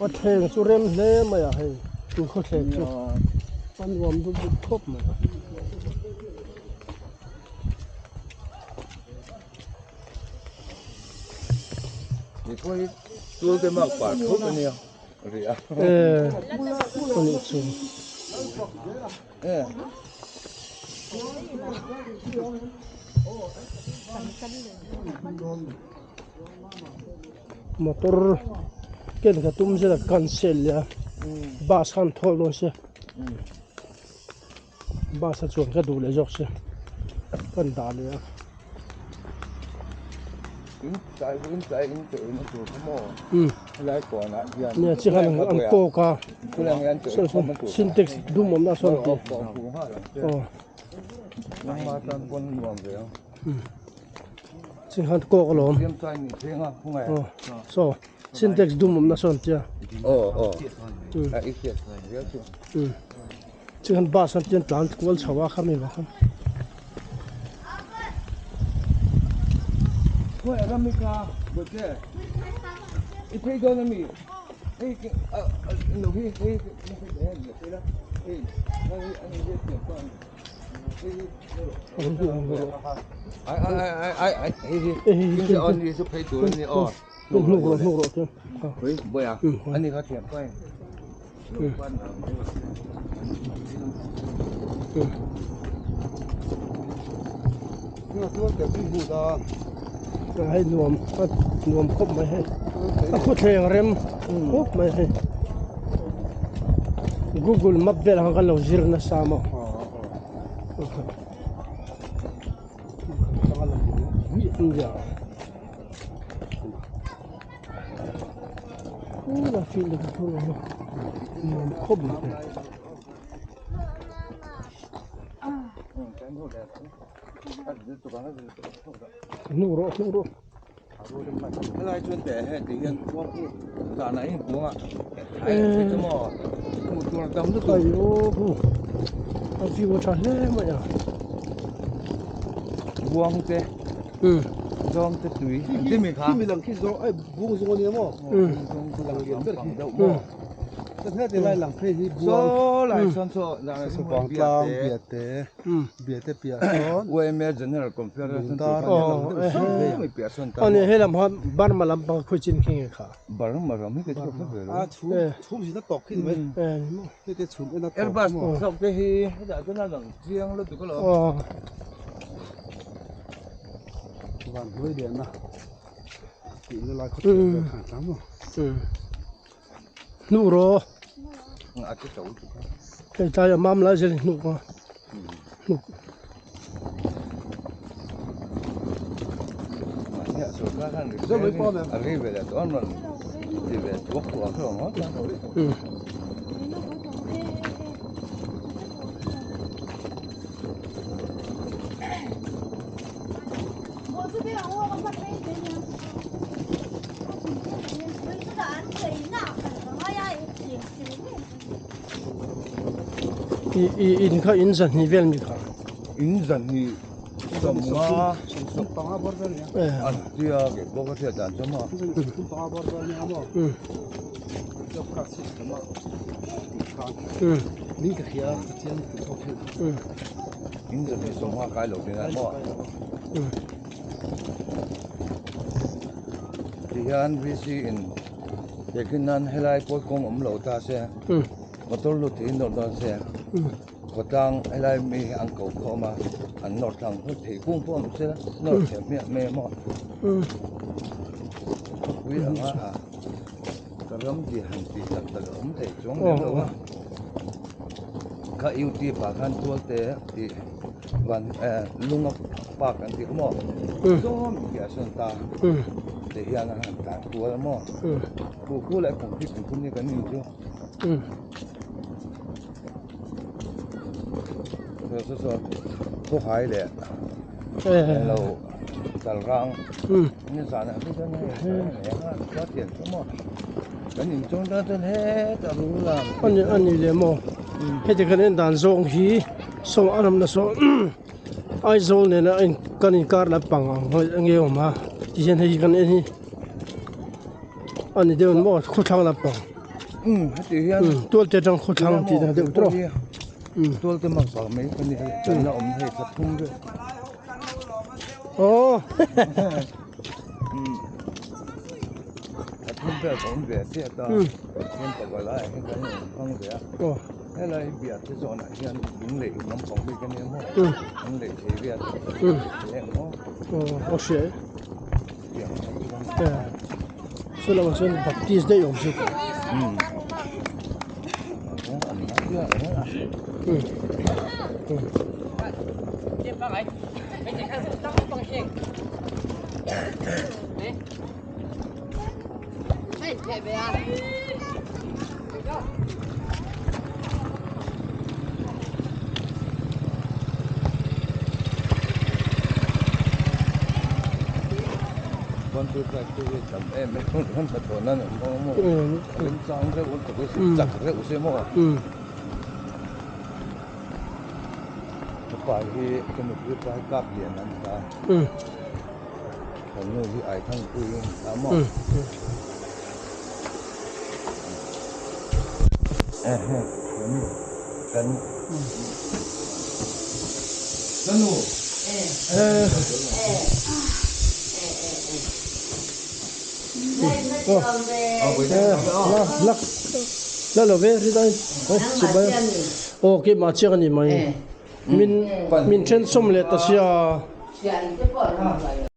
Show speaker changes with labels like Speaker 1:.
Speaker 1: A thleng chu rem hle mai a hei tui khawthleng chu a nuam dup dup khawp mai a.
Speaker 2: Ni pawh hi tual te mak par thut a nia ri a.
Speaker 1: Eh a nih chu.
Speaker 2: Eh.
Speaker 1: Motor ken ka tum zet a cancel leh a bus khan thawl dawn sia bus a chuan ka duh leh zawk sia kan dah leh a. Nia chi khan an kawk a sintex dum awmna sawn tih aw. Chi khan kawk alawm saw sintex dum awmna sawn tia chi khan bus an tian tlan kual chho a khami vang khan. Hei nuam nuam khawp mai hei a khawthleng rem khawp mai hei google map vel ang kan lo zir nasa maw. Hnuh rawh hnuh rawh.
Speaker 2: Helai chuan teh he ti hian khuang khu zanah hi buang a ai an hre chu maw hmuh tur tam lutuk.
Speaker 1: Aiyo hu a view a tha hle mai a.
Speaker 2: Buang te zawng te tui an ti mi kha.
Speaker 3: Khi mi lang khi zawng ai buang zawng a nia maw lang lian ber khi
Speaker 2: deuh maw.
Speaker 3: Saw
Speaker 2: lai sawn saw
Speaker 3: Sawpang tlang Biate Biate piah sawn
Speaker 2: YMA General Conference an tih khan lang deuh sawn ve mai piah sawn ta
Speaker 1: Ani he lam kha Burma lam pang khawi chin khi nge kha
Speaker 2: Burma ram hi ka chhuak ve lo
Speaker 3: a chhum chhum zin a tawk khi ni mai hei te chhum en a tawk
Speaker 2: Airbus zawk te hi hetah chuan a lang chiang lutuk alawm
Speaker 3: van hnuai lian a tihna lai khawthlir vel khan tlang maw.
Speaker 1: Hnuh rawh. Hei tlai a mam lai zel in hnuh a. Hnuh. I i in kha in zahnih vel mi kha.
Speaker 2: In zahnih sawmnga an tia ke bawk a hriat dan chu maw. In zahnih sawmnga kai lo tih na maw. Tihian VC in tehkhin nan helai pawh kawng awm lo ta se motor lut thei in nawr dawn se khawtlang helai mi hi an ko khawm a an nawr thlang hlut thei kung pawh awm se nawr thiam hmiah mai a maw khawpui anga a ka ram tih han tih tak tak a awm thei chuang lem lo a kha youtube ah khan tualte tih. Van lunga park an tih kha maw zawm piah sawn ta te hian a han tlan kual a maw khu khu leh kum khi kum ni kan in chu saw saw saw khawhai leh lo kal rang ni zanah te chuan hei a thian chu maw kan in chawng tan chuan hetah rul a
Speaker 1: ani leh maw heti kan en dan zawng hi. Saw a ramna saw Aizawl nena a in kan inkar la pang ang hi enge awm a tihian hei hi kan en hi a ni deuh maw khawthlang lampang.
Speaker 2: Heti hian
Speaker 1: Tualte atang khawthlang tih na deuh tawh.
Speaker 2: Tualte mak bak mai ka ni hei kan la awm hei thla thum vel.
Speaker 1: Aw.
Speaker 2: Thla thum vel ka awm ve chiah ta. Pathian pakhat laiah hian kan rawn hmang ve a. Helai biate zawnah hian lung lei lampang bik a nia maw? Lung lei thei riat hle ang maw?
Speaker 1: Aw a hria e. Saw lamah chuan baptist daih awm chu. La lo ve ri dai aw keimah chiang a ni mai min min then sawm leh ta sia.